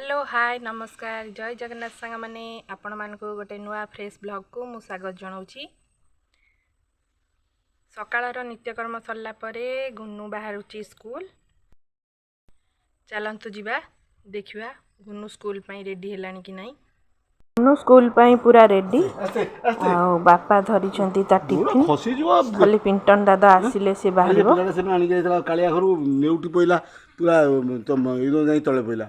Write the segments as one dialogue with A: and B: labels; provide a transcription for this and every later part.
A: Hello, ହାଏ, ନମସ୍କାର, ଜୟ ଜଗନ୍ନାଥ ସାଙ୍ଗମାନେ। ଆପଣମାନଙ୍କୁ ଗୋଟେ ନୂଆ ଫ୍ରେଶ୍ ବ୍ଲଗ୍କୁ ମୁଁ ସ୍ୱାଗତ ଜଣାଉଛି। ସକାଳର ନିତ୍ୟକର୍ମ ସରିଲା ପରେ ଗୁନୁ ବାହାରୁଛି ସ୍କୁଲ। ଚାଲନ୍ତୁ ଯିବା, ଦେଖିବା ଗୁନୁ ସ୍କୁଲ ପାଇଁ ରେଡ଼ି ହେଲାଣି କି ନାହିଁ। ଗୁନୁ ସ୍କୁଲ ପାଇଁ ପୁରା ରେଡ଼ି ଆଉ ବାପା ଧରିଛନ୍ତି ତା ଟିଫିନ୍।
B: ଖସିଯିବ।
A: ଖାଲି ପିଣ୍ଟନ ଦାଦା ଆସିଲେ ସେ ବାହାରିବ।
B: ପିଲାଟା ସେଦିନ ଆଣିକି ଯାଇଥିଲା କାଳିଆ ଘରୁ, ନେଉଟି ପଇଲା ପୁରା, ତମ ଯାଇ ତଳେ ପଇଲା।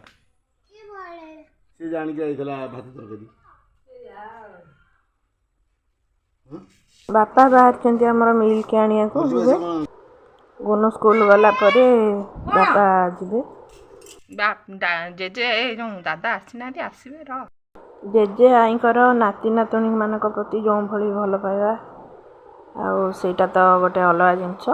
B: ସେ ଆଣିକି ଯାଇଥିଲା ଭାତ ତରକାରୀ।
A: ବାପା ବାହାରିଛନ୍ତି ଆମର ମିଲ୍କ ଆଣିବାକୁ ଯିବେ। ଗୁନୁ ସ୍କୁଲ ଗଲା ପରେ ବାପା ଯିବେ।
C: ଜେଜେ, ଏ ଯୋଉ ଦାଦା ଆସିନାହାନ୍ତି, ଆସିବେ ର।
A: ଜେଜେ ଆଈଙ୍କର ନାତି ନାତୁଣୀମାନଙ୍କ ପ୍ରତି ଯେଉଁଭଳି ଭଲ ପାଇବା, ଆଉ ସେଇଟା ତ ଗୋଟେ ଅଲଗା ଜିନିଷ।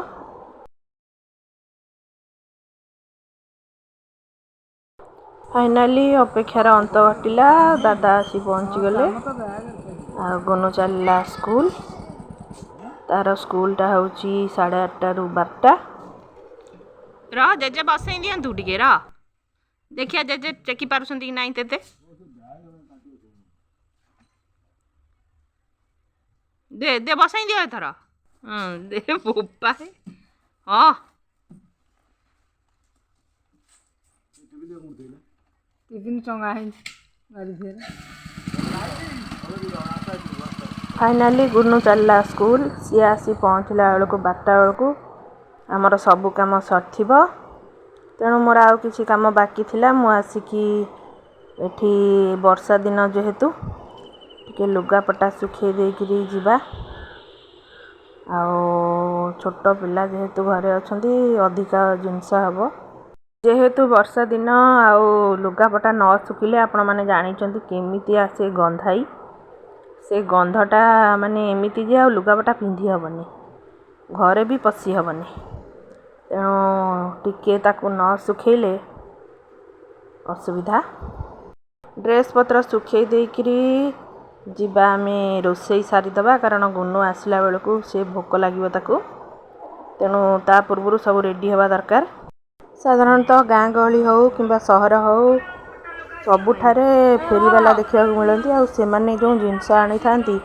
A: ଫାଇନାଲି ଅପେକ୍ଷାର ଅନ୍ତ ଘଟିଲା, ଦାଦା ଆସି ପହଞ୍ଚିଗଲେ ଆଉ ଗୁନୁ ଚାଲିଲା ସ୍କୁଲ। ତାର ସ୍କୁଲଟା ହେଉଛି 8:30ରୁ 12ଟା।
C: ର, ଜେଜେ ବସେଇ ଦିଅନ୍ତୁ ଟିକେ, ର, ଦେଖିଆ ଜେଜେ ଟେକି ପାରୁଛନ୍ତି କି ନାହିଁ ତେତେ। ଦେ ଦେ, ବସେଇ ଦିଅ ଏଥର। ହଁ, ଦେ ବୋପା, ହଁ।
D: ଟିଫିନ୍ ଟଙ୍ଗା ହେଇଛି ଗାଡ଼ି ଭିତରେ।
A: ଫାଇନାଲି ଗୁନୁ ଚାଲିଲା ସ୍କୁଲ। ସିଏ ଆସି ପହଞ୍ଚିଲା ବେଳକୁ 12ଟା ବେଳକୁ ଆମର ସବୁ କାମ ସରିଥିବ। ତେଣୁ ମୋର ଆଉ କିଛି କାମ ବାକି ଥିଲା। ମୁଁ ଆସିକି ଏଠି, ବର୍ଷା ଦିନ ଯେହେତୁ, ଟିକେ ଲୁଗାପଟା ଶୁଖେଇ ଦେଇକିରି ଯିବା। ଆଉ ଛୋଟ ପିଲା ଯେହେତୁ ଘରେ ଅଛନ୍ତି, ଅଧିକା ଜିନିଷ ହେବ। ଯେହେତୁ ବର୍ଷା ଦିନ ଆଉ ଲୁଗାପଟା ନ ଶୁଖିଲେ ଆପଣମାନେ ଜାଣିଛନ୍ତି କେମିତି ଆସେ ଗନ୍ଧାଇ। ସେ ଗନ୍ଧଟା ମାନେ ଏମିତି ଯେ ଆଉ ଲୁଗାପଟା ପିନ୍ଧି ହେବନି, ଘରେ ବି ପଶି ହେବନି। ତେଣୁ ଟିକେ ତାକୁ ନ ଶୁଖେଇଲେ ଅସୁବିଧା। ଡ୍ରେସ୍ ପତ୍ର ଶୁଖେଇ ଦେଇକିରି ଯିବା ଆମେ ରୋଷେଇ ସାରିଦେବା, କାରଣ ଗୁନୁ ଆସିଲା ବେଳକୁ ସେ ଭୋକ ଲାଗିବ ତାକୁ। ତେଣୁ ତା ପୂର୍ବରୁ ସବୁ ରେଡ଼ି ହେବା ଦରକାର। ସାଧାରଣତଃ ଗାଁ ଗହଳି ହେଉ କିମ୍ବା ସହର ହେଉ, ସବୁଠାରେ ଫେରିବାଲା ଦେଖିବାକୁ ମିଳନ୍ତି। ଆଉ ସେମାନେ ଯେଉଁ ଜିନିଷ ଆଣିଥାନ୍ତି,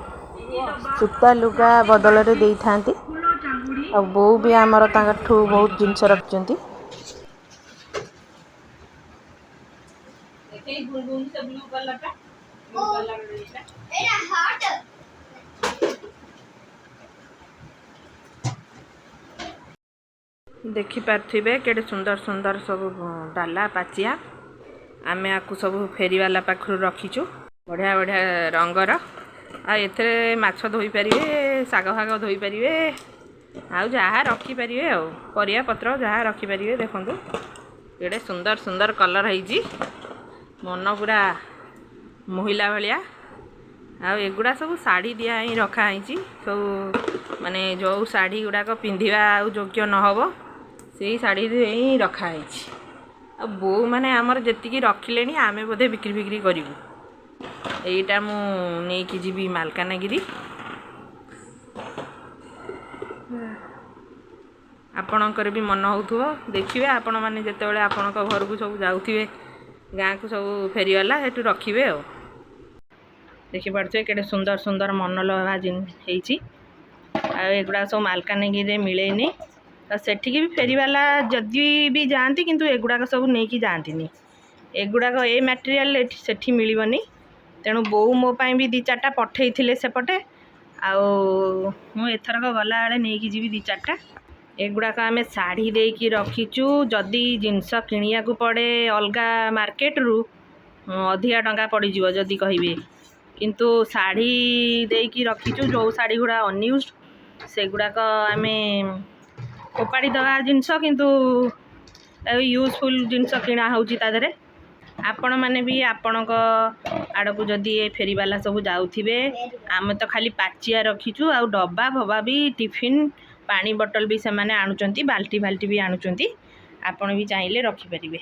A: ସୂତା ଲୁଗା ବଦଳରେ ଦେଇଥାନ୍ତି। ଆଉ ବୋଉ ବି ଆମର ତାଙ୍କଠୁ ବହୁତ ଜିନିଷ ରଖିଛନ୍ତି।
C: ଏଇ ଗୁନୁ, ସେ ବ୍ଲୁ କଲରଟା, ବ୍ଲୁ କଲର ଏଇଟା।
E: ଏଇଟା ହଟ୍।
A: ଦେଖିପାରୁଥିବେ କେଡ଼େ ସୁନ୍ଦର ସୁନ୍ଦର ସବୁ ଡାଲା ପାଚିଆ। ଆମେ ଆକୁ ସବୁ ଫେରିବାଲା ପାଖରୁ ରଖିଛୁ। ବଢ଼ିଆ ବଢ଼ିଆ ରଙ୍ଗର। ଆଉ ଏଥିରେ ମାଛ ଧୋଇପାରିବେ, ଶାଗ ଫାଗ ଧୋଇପାରିବେ, ଆଉ ଯାହା ରଖିପାରିବେ, ଆଉ ପରିବା ପତ୍ର ଯାହା ରଖିପାରିବେ। ଦେଖନ୍ତୁ କେଡ଼େ ସୁନ୍ଦର ସୁନ୍ଦର କଲର୍ ହେଇଛି, ମନ ପୁରା ମୋହିଲା ଭଳିଆ। ଆଉ ଏଗୁଡ଼ା ସବୁ ଶାଢ଼ୀ ଦିଆ ହିଁ ରଖା ହେଇଛି ସବୁ। ମାନେ ଯେଉଁ ଶାଢ଼ୀ ଗୁଡ଼ାକ ପିନ୍ଧିବା ଆଉ ଯୋଗ୍ୟ ନ ହେବ, ସେଇ ଶାଢ଼ୀ ହିଁ ରଖା ହେଇଛି। ଆଉ ବୋଉମାନେ ଆମର ଯେତିକି ରଖିଲେଣି, ଆମେ ବୋଧେ ବିକ୍ରି ଫିକ୍ରି କରିବୁ। ଏଇଟା ମୁଁ ନେଇକି ଯିବି ମାଲକାନଗିରି। ଆପଣଙ୍କର ବି ମନ ହେଉଥିବ। ଦେଖିବେ, ଆପଣମାନେ ଯେତେବେଳେ ଆପଣଙ୍କ ଘରକୁ ସବୁ ଯାଉଥିବେ, ଗାଁକୁ ସବୁ ଫେରିଗଲା, ସେଠୁ ରଖିବେ। ଆଉ ଦେଖିପାରୁଥିବେ କେଡ଼େ ସୁନ୍ଦର ସୁନ୍ଦର ମନଲୋଭା ହେଇଛି। ଆଉ ଏଗୁଡ଼ା ସବୁ ମାଲକାନଗିରିରେ ମିଳେନି। ତ ସେଠିକି ବି ଫେରିବାଲା ଯଦି ବି ଯାଆନ୍ତି, କିନ୍ତୁ ଏଗୁଡ଼ାକ ସବୁ ନେଇକି ଯାଆନ୍ତିନି। ଏଗୁଡ଼ାକ ଏ ମ୍ୟାଟେରିଆଲ୍ ଏଠି ସେଠି ମିଳିବନି। ତେଣୁ ବୋଉ ମୋ ପାଇଁ ବି ଦୁଇ ଚାରିଟା ପଠେଇଥିଲେ ସେପଟେ। ଆଉ ମୁଁ ଏଥରକ ଗଲାବେଳେ ନେଇକି ଯିବି ଦୁଇ ଚାରିଟା। ଏଗୁଡ଼ାକ ଆମେ ଶାଢ଼ୀ ଦେଇକି ରଖିଛୁ। ଯଦି ଜିନିଷ କିଣିବାକୁ ପଡ଼େ ଅଲଗା ମାର୍କେଟରୁ, ଅଧିକା ଟଙ୍କା ପଡ଼ିଯିବ ଯଦି କହିବେ। କିନ୍ତୁ ଶାଢ଼ୀ ଦେଇକି ରଖିଛୁ। ଯେଉଁ ଶାଢ଼ୀ ଗୁଡ଼ା ଅନ୍ୟୁଜ୍ଡ, ସେଗୁଡ଼ାକ ଆମେ ଫୋପାଡ଼ି ଦେବା ଜିନିଷ, କିନ୍ତୁ ୟୁଜଫୁଲ୍ ଜିନିଷ କିଣା ହେଉଛି ତା ଦେହରେ। ଆପଣମାନେ ବି ଆପଣଙ୍କ ଆଡ଼କୁ ଯଦି ଏ ଫେରିବାଲା ସବୁ ଯାଉଥିବେ, ଆମେ ତ ଖାଲି ପାଚିଆ ରଖିଛୁ। ଆଉ ଡବା ଫବା ବି, ଟିଫିନ୍, ପାଣି ବଟଲ୍ ବି ସେମାନେ ଆଣୁଛନ୍ତି, ବାଲ୍ଟି ଫାଲ୍ଟି ବି ଆଣୁଛନ୍ତି। ଆପଣ ବି ଚାହିଁଲେ ରଖିପାରିବେ।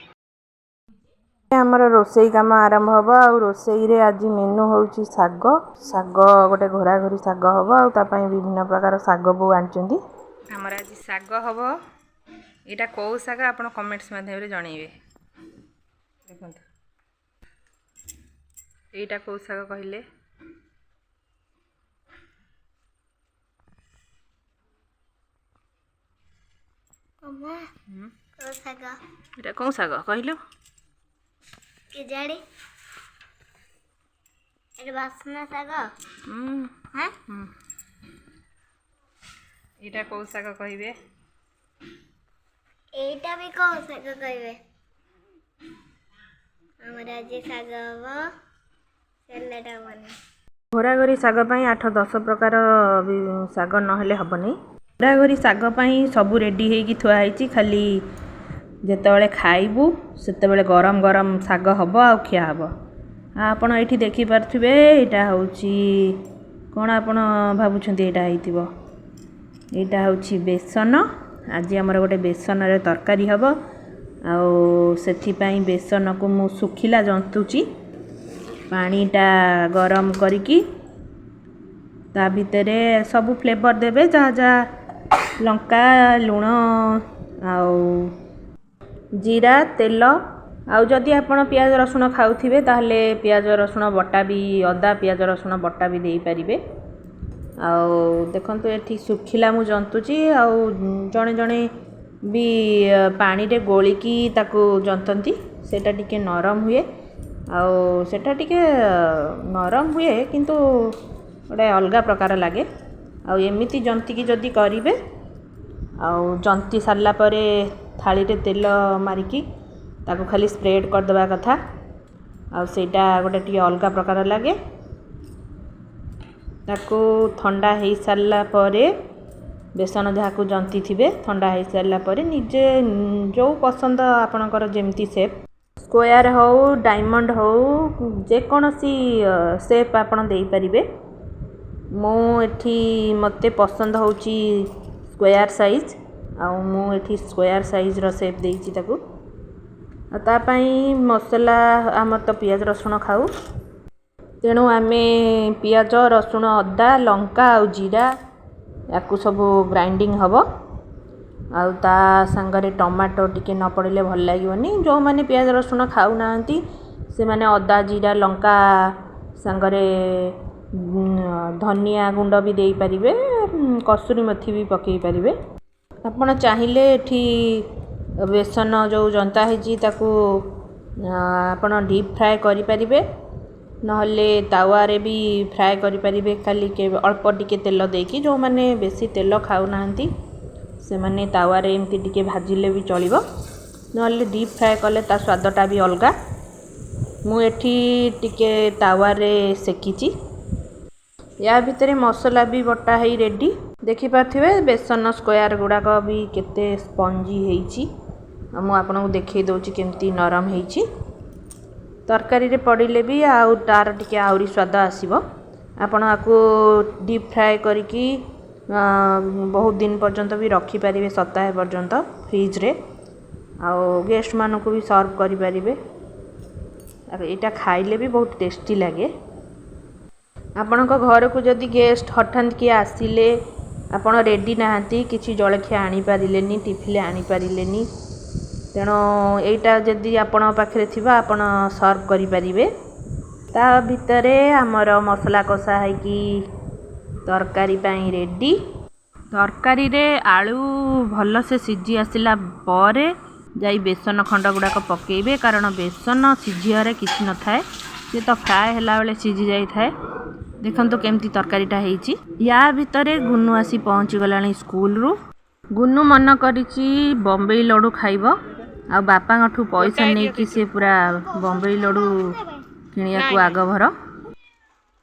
A: ଆମର ରୋଷେଇ କାମ ଆରମ୍ଭ ହେବ। ଆଉ ରୋଷେଇରେ ଆଜି ମେନୁ ହେଉଛି ଶାଗ। ଶାଗ ଗୋଟେ ଘୋରାଘୋରି ଶାଗ ହେବ। ଆଉ ତା ପାଇଁ ବିଭିନ୍ନ ପ୍ରକାର ଶାଗ ବୋଉ ଆଣିଛନ୍ତି।
C: ଆମର ଆଜି ଶାଗ ହବ। ଏଇଟା କେଉଁ ଶାଗ, ଆପଣ କମେଣ୍ଟସ୍ ମାଧ୍ୟମରେ ଜଣେଇବେ। ଦେଖନ୍ତୁ।
A: ଏଇଟା କେଉଁ ଶାଗ କହିଲେ?
E: ମାମା, କୋଉ ଶାଗ?
A: ଏଇଟା କେଉଁ ଶାଗ କହିଲୁ?
E: କେଜାଣି। ଏଟା ବାସନା ଶାଗ।
A: ହୁଁ।
E: ହଁ।
A: ଏଇଟା କେଉଁ ଶାଗ କହିବେ?
E: ଏଇଟା ବି କୋଉ ଶାଗ କହିବେ? ଆମର ଆଜି ଶାଗ ହବ, ସାଲାଡ ହବନି।
A: ଘୋରାଘୋରି ଶାଗ ପାଇଁ 8-10 ପ୍ରକାର ବି ଶାଗ ନହେଲେ ହେବନି। ଘୋରାଘୋରି ଶାଗ ପାଇଁ ସବୁ ରେଡ଼ି ହେଇକି ଥୁଆ ହେଇଛି। ଖାଲି ଯେତେବେଳେ ଖାଇବୁ, ସେତେବେଳେ ଗରମ ଗରମ ଶାଗ ହେବ ଆଉ ଖିଆ ହେବ। ଆଉ ଆପଣ ଏଇଠି ଦେଖିପାରୁଥିବେ, ଏଇଟା ହେଉଛି କ'ଣ ଆପଣ ଭାବୁଛନ୍ତି ଏଇଟା ହେଇଥିବ? ଏଇଟା ହେଉଛି ବେସନ। ଆଜି ଆମର ଗୋଟେ ବେସନରେ ତରକାରୀ ହେବ, ଆଉ ସେଥିପାଇଁ ବେସନକୁ ମୁଁ ଶୁଖିଲା ଜନ୍ତୁଛି। ପାଣିଟା ଗରମ କରିକି ତା ଭିତରେ ସବୁ ଫ୍ଲେଭର୍ ଦେବେ, ଯାହା ଯାହା ଲଙ୍କା, ଲୁଣ ଆଉ ଜିରା, ତେଲ। ଆଉ ଯଦି ଆପଣ ପିଆଜ ରସୁଣ ଖାଉଥିବେ, ତାହେଲେ ପିଆଜ ରସୁଣ ବଟା ବି, ଅଦା ପିଆଜ ରସୁଣ ବଟା ବି ଦେଇପାରିବେ। ଆଉ ଦେଖନ୍ତୁ, ଏଠି ଶୁଖିଲା ମୁଁ ଜନ୍ତୁଛି। ଆଉ ଜଣେ ଜଣେ ବି ପାଣିରେ ଗୋଳିକି ତାକୁ ଜନ୍ତନ୍ତି, ସେଇଟା ଟିକେ ନରମ ହୁଏ। ଆଉ ସେଇଟା ଟିକେ ନରମ ହୁଏ, କିନ୍ତୁ ଗୋଟେ ଅଲଗା ପ୍ରକାର ଲାଗେ। ଆଉ ଏମିତି ଜନ୍ତିକି ଯଦି କରିବେ, ଆଉ ଜନ୍ତି ସାରିଲା ପରେ ଥାଳିରେ ତେଲ ମାରିକି ତାକୁ ଖାଲି ସ୍ପ୍ରେଡ଼୍ କରିଦେବା କଥା, ଆଉ ସେଇଟା ଗୋଟେ ଟିକେ ଅଲଗା ପ୍ରକାର ଲାଗେ। ତାକୁ ଥଣ୍ଡା ହେଇସାରିଲା ପରେ, ବେସନ ଯାହାକୁ ଜନ୍ତିଥିବେ, ଥଣ୍ଡା ହେଇସାରିଲା ପରେ ନିଜେ ଯେଉଁ ପସନ୍ଦ ଆପଣଙ୍କର, ଯେମିତି ସେପ୍, ସ୍କୋୟାର ହଉ, ଡାଇମଣ୍ଡ ହଉ, ଯେକୌଣସି ସେପ୍ ଆପଣ ଦେଇପାରିବେ। ମୁଁ ଏଠି ମୋତେ ପସନ୍ଦ ହେଉଛି ସ୍କୋୟାର ସାଇଜ୍, ଆଉ ମୁଁ ଏଠି ସ୍କୋୟାର ସାଇଜ୍ର ସେପ୍ ଦେଇଛି ତାକୁ। ଆଉ ତା ପାଇଁ ମସଲା, ଆମର ତ ପିଆଜ ରସୁଣ ଖାଉ, ତେଣୁ ଆମେ ପିଆଜ, ରସୁଣ, ଅଦା, ଲଙ୍କା ଆଉ ଜିରା ୟାକୁ ସବୁ ଗ୍ରାଇଣ୍ଡିଙ୍ଗ ହେବ। ଆଉ ତା ସାଙ୍ଗରେ ଟମାଟୋ ଟିକେ ନ ପଡ଼ିଲେ ଭଲ ଲାଗିବନି। ଯେଉଁମାନେ ପିଆଜ ରସୁଣ ଖାଉନାହାନ୍ତି, ସେମାନେ ଅଦା, ଜିରା, ଲଙ୍କା ସାଙ୍ଗରେ ଧନିଆ ଗୁଣ୍ଡ ବି ଦେଇପାରିବେ, କସୁରୀ ମେଥି ବି ପକାଇ ପାରିବେ। ଆପଣ ଚାହିଁଲେ ଏଠି ବେସନ ଯେଉଁ ଜନ୍ତା ହେଇଛି, ତାକୁ ଆପଣ ଡିପ୍ ଫ୍ରାଏ କରିପାରିବେ, ନହେଲେ ତାୱାରେ ବି ଫ୍ରାଏ କରିପାରିବେ, ଖାଲି ଅଳ୍ପ ଟିକେ ତେଲ ଦେଇକି। ଯେଉଁମାନେ ବେଶୀ ତେଲ ଖାଉନାହାନ୍ତି, ସେମାନେ ତାୱାରେ ଏମିତି ଟିକେ ଭାଜିଲେ ବି ଚଳିବ, ନହେଲେ ଡିପ୍ ଫ୍ରାଏ କଲେ ତା ସ୍ୱାଦଟା ବି ଅଲଗା। ମୁଁ ଏଠି ଟିକେ ତାୱାରେ ସେକିଛି। ୟା ଭିତରେ ମସଲା ବି ବଟା ହେଇ ରେଡ଼ି। ଦେଖିପାରୁଥିବେ, ବେସନ ସ୍କୋୟାର ଗୁଡ଼ାକ ବି କେତେ ସ୍ପଞ୍ଜି ହେଇଛି। ଆଉ ମୁଁ ଆପଣଙ୍କୁ ଦେଖେଇ ଦେଉଛି କେମିତି ନରମ ହେଇଛି। ତରକାରୀରେ ପଡ଼ିଲେ ବି ଆଉ ତା'ର ଟିକେ ଆହୁରି ସ୍ୱାଦ ଆସିବ। ଆପଣ ଆକୁ ଡିପ୍ ଫ୍ରାଏ କରିକି ବହୁତ ଦିନ ପର୍ଯ୍ୟନ୍ତ ବି ରଖିପାରିବେ, ସପ୍ତାହେ ପର୍ଯ୍ୟନ୍ତ ଫ୍ରିଜରେ, ଆଉ ଗେଷ୍ଟମାନଙ୍କୁ ବି ସର୍ଭ କରିପାରିବେ। ଆଉ ଏଇଟା ଖାଇଲେ ବି ବହୁତ ଟେଷ୍ଟି ଲାଗେ। ଆପଣଙ୍କ ଘରକୁ ଯଦି ଗେଷ୍ଟ ହଠାତ୍ କିଏ ଆସିଲେ, ଆପଣ ରେଡ଼ି ନାହାନ୍ତି, କିଛି ଜଳଖିଆ ଆଣିପାରିଲେନି, ଟିଫିନ୍ ଆଣିପାରିଲେନି, ତେଣୁ ଏଇଟା ଯଦି ଆପଣଙ୍କ ପାଖରେ ଥିବ, ଆପଣ ସର୍ଭ କରିପାରିବେ। ତା ଭିତରେ ଆମର ମସଲା କଷା ହେଇକି ତରକାରୀ ପାଇଁ ରେଡ଼ି। ତରକାରୀରେ ଆଳୁ ଭଲସେ ସିଝି ଆସିଲା ପରେ ଯାଇ ବେସନ ଖଣ୍ଡ ଗୁଡ଼ାକ ପକାଇବେ, କାରଣ ବେସନ ସିଝିବାରେ କିଛି ନଥାଏ, ସେ ତ ଫ୍ରାଏ ହେଲାବେଳେ ସିଝି ଯାଇଥାଏ। ଦେଖନ୍ତୁ କେମିତି ତରକାରୀଟା ହେଇଛି। ୟା ଭିତରେ ଗୁନୁ ଆସି ପହଞ୍ଚିଗଲାଣି ସ୍କୁଲରୁ। ଗୁନୁ ମନ କରିଛି ବମ୍ବେଇ ଲଡ଼ୁ ଖାଇବ, ଆଉ ବାପାଙ୍କଠୁ ପଇସା ନେଇକି ସେ ପୁରା ବମ୍ବେଇ ଲଡ଼ୁ କିଣିବାକୁ ଆଗଭର।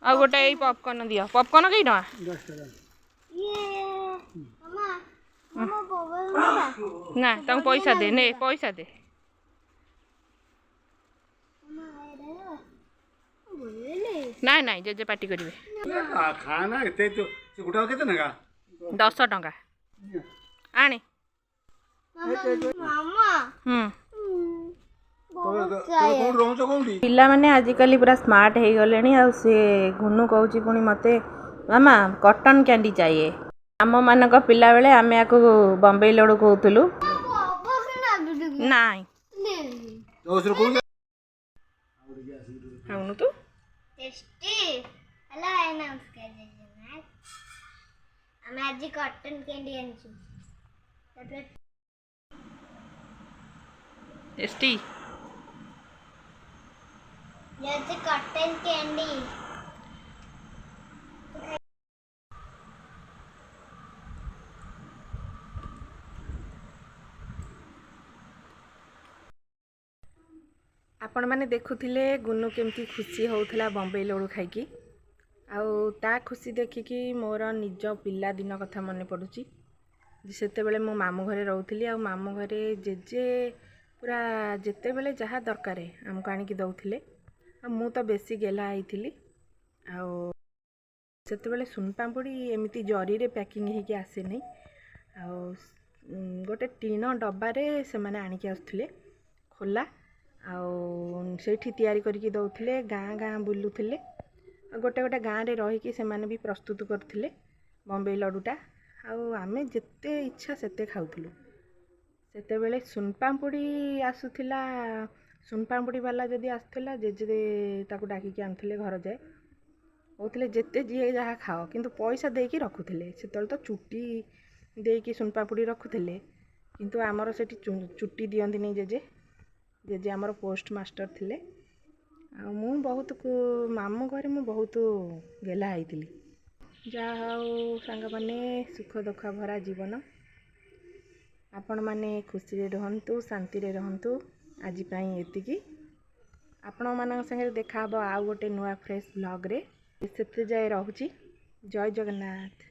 C: ଆଉ ଗୋଟେ ଏଇ ପପକର୍ଣ୍ଣ ଦିଅ। ପପକର୍ଣ୍ଣ କେଇ ଟଙ୍କା?
E: ଇଏ ମାମା, ମାମା, ବବଲ ନେବା।
C: ନା, ତାଙ୍କୁ ପଇସା ଦେ, ନେ ପଇସା ଦେ।
E: ମାମା, ଏଇଟା ନେବା ବୁଝିଲି।
C: ନାଇଁ ନାଇଁ, ଜେଜେ ପାଟି କରିବେ।
B: ଖା ନା ଏତେ ତ। ସେ ଗୋଟାକ କେତେ ନେଖା?
C: 10 ଟଙ୍କା। ଆଣେ।
E: ମାମା, ମାମା।
C: ହୁଁ।
B: ତମେ କୋଉଠି ରହୁଛ, କୋଉଠି?
A: ପିଲାମାନେ ଆଜିକାଲି ପୁରା ସ୍ମାର୍ଟ ହେଇଗଲେଣି। ଆଉ ସେ ଗୁନୁ କହୁଛି ପୁଣି ମୋତେ, "ମାମା, କଟନ୍ କ୍ୟାଣ୍ଡି चाहिए।" ଆମମାନଙ୍କ ପିଲାବେଳେ ଆମେ ୟାକୁ ବମ୍ବେଇ ଲଡ଼ୁ କହୁଥିଲୁ।
C: ନାଇଁ।
B: କୋଉଠି?
C: ଖାଉନୁ ତୁ?
E: ଟେଷ୍ଟି। ହ୍ୟାଲୋ ଭାଇ, ନମସ୍କାର, ଜୟ ଜଗନ୍ନାଥ। ଆମେ ଆଜି କଟନ୍ କ୍ୟାଣ୍ଡି ଆଣିଛୁ, ତାପରେ
A: ଟେଷ୍ଟି।
E: ଇଏ ହେଉଛି କଟନ୍ କ୍ୟାଣ୍ଡି।
A: ଆପଣମାନେ ଦେଖୁଥିଲେ ଗୁନୁ କେମିତି ଖୁସି ହେଉଥିଲା ବମ୍ବେଇ ଲଡ଼ୁ ଖାଇକି। ଆଉ ତା ଖୁସି ଦେଖିକି ମୋର ନିଜ ପିଲାଦିନ କଥା ମନେ ପଡ଼ୁଛି ଯେ ସେତେବେଳେ ମୁଁ ମାମୁଁ ଘରେ ରହୁଥିଲି ଆଉ ମାମୁଁ ଘରେ ଜେଜେ ପୁରା ଯେତେବେଳେ ଯାହା ଦରକାର ଆମକୁ ଆଣିକି ଦେଉଥିଲେ। ଆଉ ମୁଁ ତ ବେଶୀ ଗେହ୍ଲା ହେଇଥିଲି। ଆଉ ସେତେବେଳେ ସୁନପାମ୍ପୁଡ଼ି ଏମିତି ଜରିରେ ପ୍ୟାକିଂ ହେଇକି ଆସେନି, ଆଉ ଗୋଟେ ଟିଣ ଡବାରେ ସେମାନେ ଆଣିକି ଆସୁଥିଲେ ଖୋଲା, ଆଉ ସେଇଠି ତିଆରି କରିକି ଦେଉଥିଲେ। ଗାଁ ଗାଁ ବୁଲୁଥିଲେ ଆଉ ଗୋଟେ ଗୋଟେ ଗାଁରେ ରହିକି ସେମାନେ ବି ପ୍ରସ୍ତୁତ କରୁଥିଲେ ବମ୍ବେଇ ଲଡ଼ୁଟା। ଆଉ ଆମେ ଯେତେ ଇଚ୍ଛା ସେତେ ଖାଉଥିଲୁ। ସେତେବେଳେ ସୁନପାମ୍ପୁଡ଼ି ଆସୁଥିଲା, ସୁନପାମ୍ପୁଡ଼ି ବାଲା ଯଦି ଆସୁଥିଲା, ଜେଜେ ତାକୁ ଡାକିକି ଆଣୁଥିଲେ ଘର ଯାଏ। କହୁଥିଲେ ଯେତେ ଯିଏ ଯାହା ଖାଅ, କିନ୍ତୁ ପଇସା ଦେଇକି ରଖୁଥିଲେ। ସେତେବେଳେ ତ ଚୁଟି ଦେଇକି ସୁନପାମ୍ପୁଡ଼ି ରଖୁଥିଲେ, କିନ୍ତୁ ଆମର ସେଠି ଚୁଟି ଦିଅନ୍ତିନି ଜେଜେ। ଜେଜେ ଆମର ପୋଷ୍ଟ ମାଷ୍ଟର ଥିଲେ। ଆଉ ମୁଁ ବହୁତ, ମାମୁଁ ଘରେ ମୁଁ ବହୁତ ଗେହ୍ଲା ହେଇଥିଲି। ଯାହା ହଉ ସାଙ୍ଗମାନେ, ସୁଖ ଦୁଃଖ ଭରା ଜୀବନ। ଆପଣମାନେ ଖୁସିରେ ରୁହନ୍ତୁ, ଶାନ୍ତିରେ ରୁହନ୍ତୁ। ଆଜି ପାଇଁ ଏତିକି। ଆପଣମାନଙ୍କ ସାଙ୍ଗରେ ଦେଖାହେବ ଆଉ ଗୋଟେ ନୂଆ ଫ୍ରେଶ୍ ବ୍ଲଗ୍ରେ। ସେତେ ଯାଏ ରହୁଛି। ଜୟ ଜଗନ୍ନାଥ।